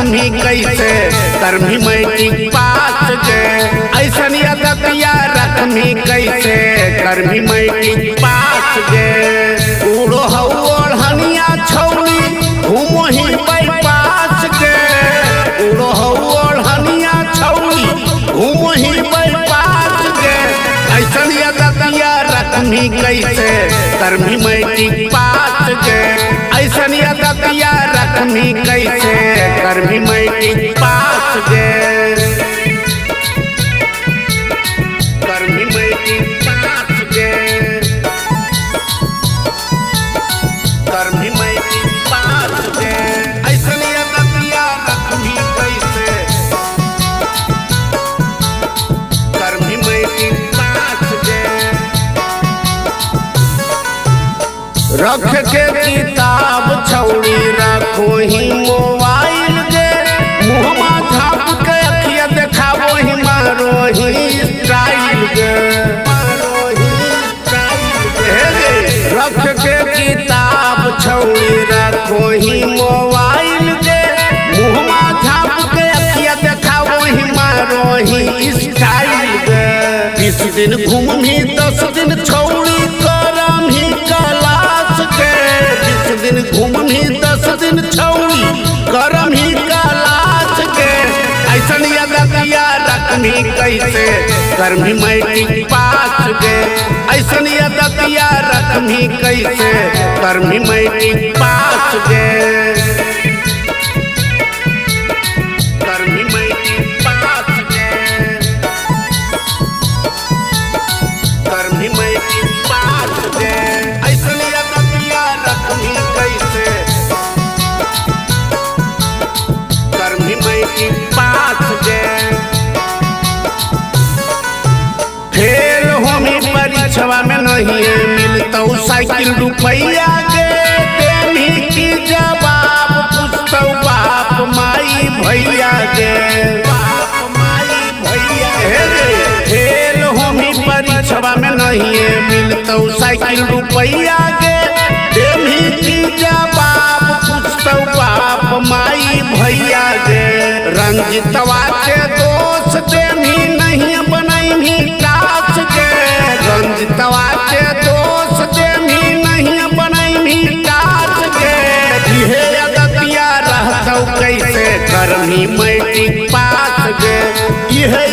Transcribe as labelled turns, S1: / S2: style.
S1: रखमी कैसे करमी matric pass गे। ऐसन आदतिया रखमी कैसे करमी मैट्रिक पास गे। उड़ो हौ ओढ़निया छौड़ी घूमो ही बाईपास गे। उड़ो हौ ओढ़निया छौड़ी घूमो ही बाईपास गे। ऐसन आदतिया रखमी कैसे करमी मैट्रिक पास गे। ऐसन आदतिया रखमी कैसे करमी मैट्रिक पास गे। करमी मैट्रिक पास गे। करमी मैट्रिक पास गे। ऐसन आदतिया रखमी कैसे करमी मैट्रिक पास गे। रख के किताब छौड़ी रखो ही मोबाइल गे। मुँहमा झाँप के अखिया देखाबो ही मारो ही स्टाइल गे। मारो ही स्टाइल गे। रख के किताब छौड़ी रखो ही मोबाइल गे। मुँहमा झाँप के अखिया देखाबो ही मारो ही स्टाइल गे। 20 दिन घूमही 10 दिन छौड़ी करम ही कलास के। 20 दिन घूमही 10 दिन छौड़ी करम ही कलास के। ऐसन आदतिया रखमी कैसे करमी मैट्रिक पास गे। ऐसन आदतिया रखमी कैसे करमी मैट्रिक पास गे। करमी मैट्रिक पास गे। करमी मैट्रिक पास गे। ऐसन आदतिया रखमी कैसे करमी मैट्रिक पास गे। फेल होमी परीक्षवा में नहीं मिलतौ साइकिल रुपैया गे। देमी की जवाब पूछतौ बाप माई भैया गे। बाप माई भैया गे। फेल होमी परीक्षवा में नहीं मिलतौ साइकिल रुपैया गे। देमी की जवाब पूछतौ बाप माई भैया गे। रंजितवा के दोष देमी नहीं बनैमी टास गे। रंजितवा के दोष देमी नहीं बनैमी टास गे। इहे आदतिया रहतौ कैसे करमी मैट्रिक पास गे। इहे